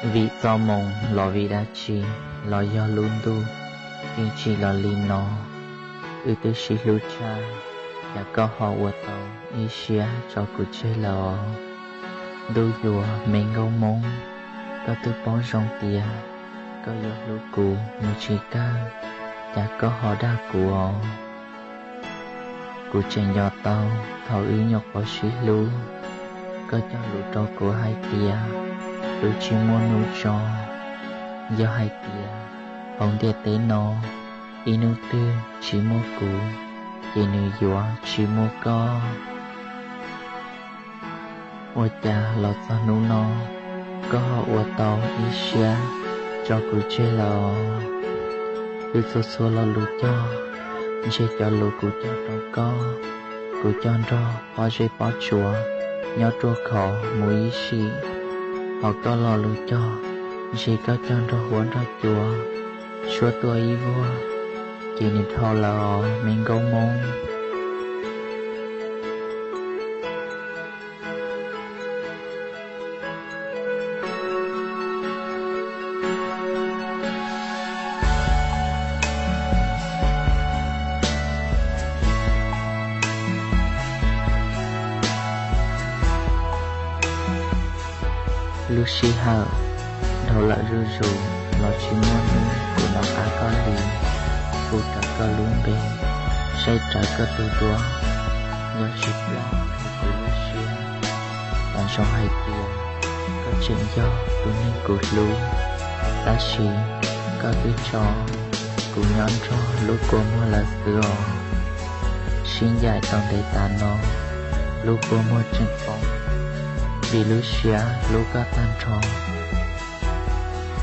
Vim txoj moo los vim dab tsi, los yog lub ntuj yeej tsim los li no. Wb twb sib hlub tshaj, cas koj ho ua tau ib siab tso kuv tseg lawm os. Ntuj yuav me nkauj Hmoob, koj twb paub zoo tias koj yuav hlub kuv mus tsis kawg, cas koj ho dag kuv os. Kuv tseem nco tau thaum wb nyuam qhuav sib hlub, koj cog lus rau kuv hais tias hlub tsis muaj hnub tso. Yog hais tias hauv ntiaj teb no ib hnub twg tsis muaj kuv, ces nws yuav tsis muaj koj. Ua cas los txog hnub no, koj ho ua tau ib siab tso kuv tseg lawm os. Wb txhua txhua lo lus cog, ntshe cov lus kuv cog rau koj, kuv cog nrog pob zeb pob tsuas nyob ruaj khov mus ib sim. Ho koj lo lus cog, ntshe koj cog nrog huab nrog cua, suab tuaj ib vuag, ces nws dhau lawm os me nkauj Hmoob. Lub sij hawm dhau lawm zuj zus los tsis muaj hnub kuv nov qab koj li. Hu rawv koj lub npe, saib rawv koj tus duab, nyob tsis ploj kuv lub siab. Xav ntsoov hais tias koj tseem yog tus neeg kuv hlub, tab sis koj twb tso kuv nyob nrog lub kua muag lawm xwb os. Sib ncaim tau ntev tas no, lub kua muag tseem poob, vim lub siab hlub koj tag nrho.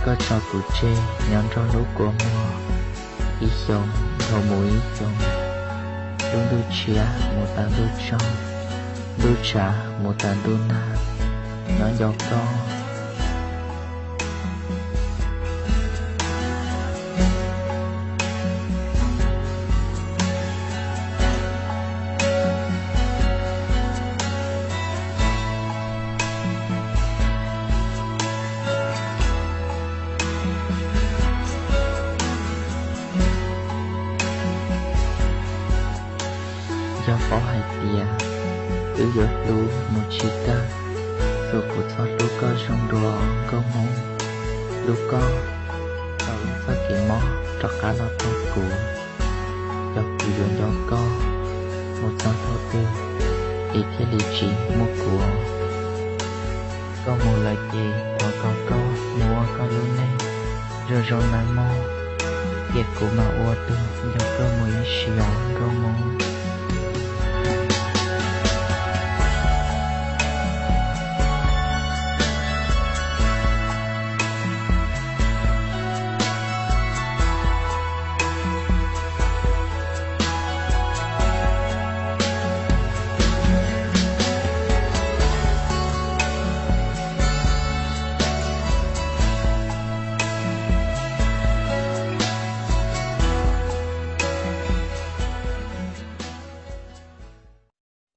Koj tso kuv tseg nyob nrog lub kua muag, ib xyoos dhau mus ib xyoos, lub ntuj tshiab mus tas ntuj tsaug, ntuj tshav mus tas ntuj nag, nyob nco koj. Yog paub hais tias wb yuav hlub mus tsis kawg, txuas kuv txhob hlub koj zoo dua nkauj Hmoob. Hlub koj tau ib txoj kev mob rov qab los rau kuv. Cov kuv yuav nco koj mus txog thaum twg es thiaj li tsis muaj kuv. Koj mus lawm ces thov kom koj mus ua koj lub neej zoo zoo nawb mog, tiam kuv mam ua tus nco koj mus ib sim os nkauj Hmoob.